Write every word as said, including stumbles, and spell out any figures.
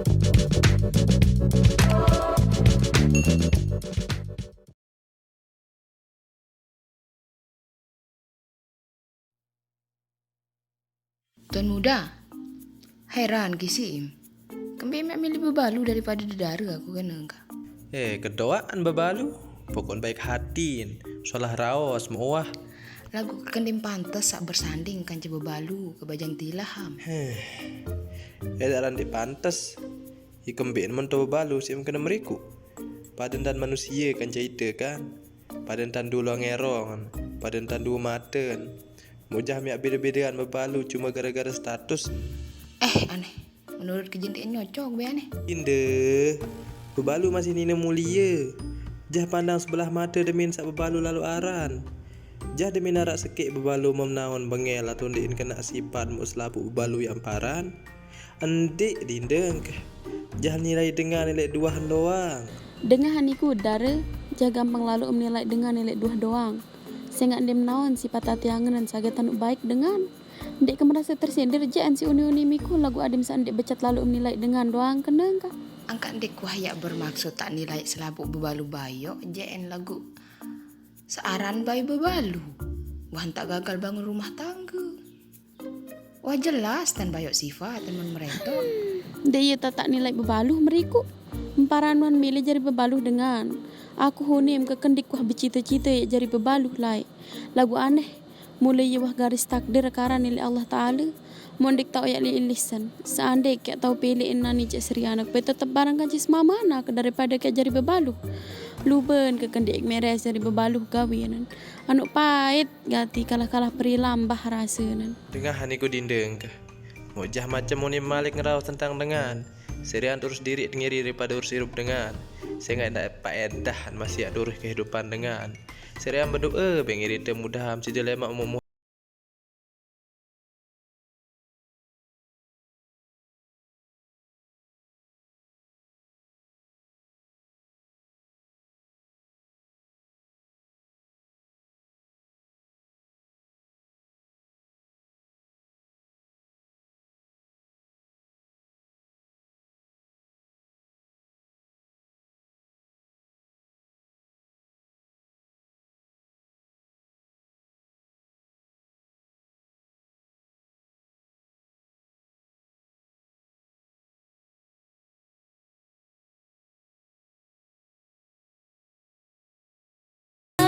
Tuan Muda, heran kisi im. Kembe mek milih bebalu daripada dedara aku kena engka. Eh, kedoaan bebalu. Pokok baik hatin, solah raos, mewah. Lagu kekendim pantes sak bersanding kanca bebalu ke bajang tilah am. Heh. Eh, daran dik pantes. Ikembe men to bebalu sik kena meriku. Paden tan manusia kanca ite kan. Paden tan dulu ngerong, paden tan dua maten. Mujah miak beda-bedaan bebalu cuma gara-gara status. Eh, aneh. Menurut kejin nyocok be aneh. Inde, bebalu masih nina mulia. Jah pandang sebelah mata demin sak bebalu lalu aran. Jah demin arak sekik bebalu memenaun bengel atau ndekin kena sifat mu selapuq bebalu yang paran. Endik dindeng keh. Jah nilai dengan ilek duah doang. Dengah niku dare, jah gampang lalu menilai dengan ilek duah doang. Sengak ndim naon sifat ati angen dan saget anu baik dengan. Ndik ke merasa tersindir je an si uni-uni miku lagu adim sa ndik becat lalu menilai dengan doang kenang kah? Angkat ndik kuah yak bermaksud tak nilai selapuq bebalu bayok je an lagu searan bai bebalu. Wah tak gagal bangun rumah tangga. Wah jelas tan bayok sifat teman mereka. Ndik iya tatak nilai bebalu meriku. Emparanuan milih jari bebalu dengan. Aku hunim ke kendik wah becita-cita ya jari bebalu lai. Lagu aneh. Mulai iya wah garis takdir karan ilek Allah Ta'ala. Mondik tau yak li ilisan. Seandai kek tau pilih nani cek seriana pe tetep barang kanci semamana ke daripada kek jari bebalu. Luben ke kendik meres jari bebalu gawianan. Anu pait gati kalah-kalah perilambah rasanan. Dengah niku dindeng ke. Mujah macam muni malik ngeraos tentang dengan. Serian urus diri ngiri daripada urus irup dengan. Sehingga ndak paedah masih durus kehidupan dengan. Serian berdoa bengiri te mudah am sida lemak umur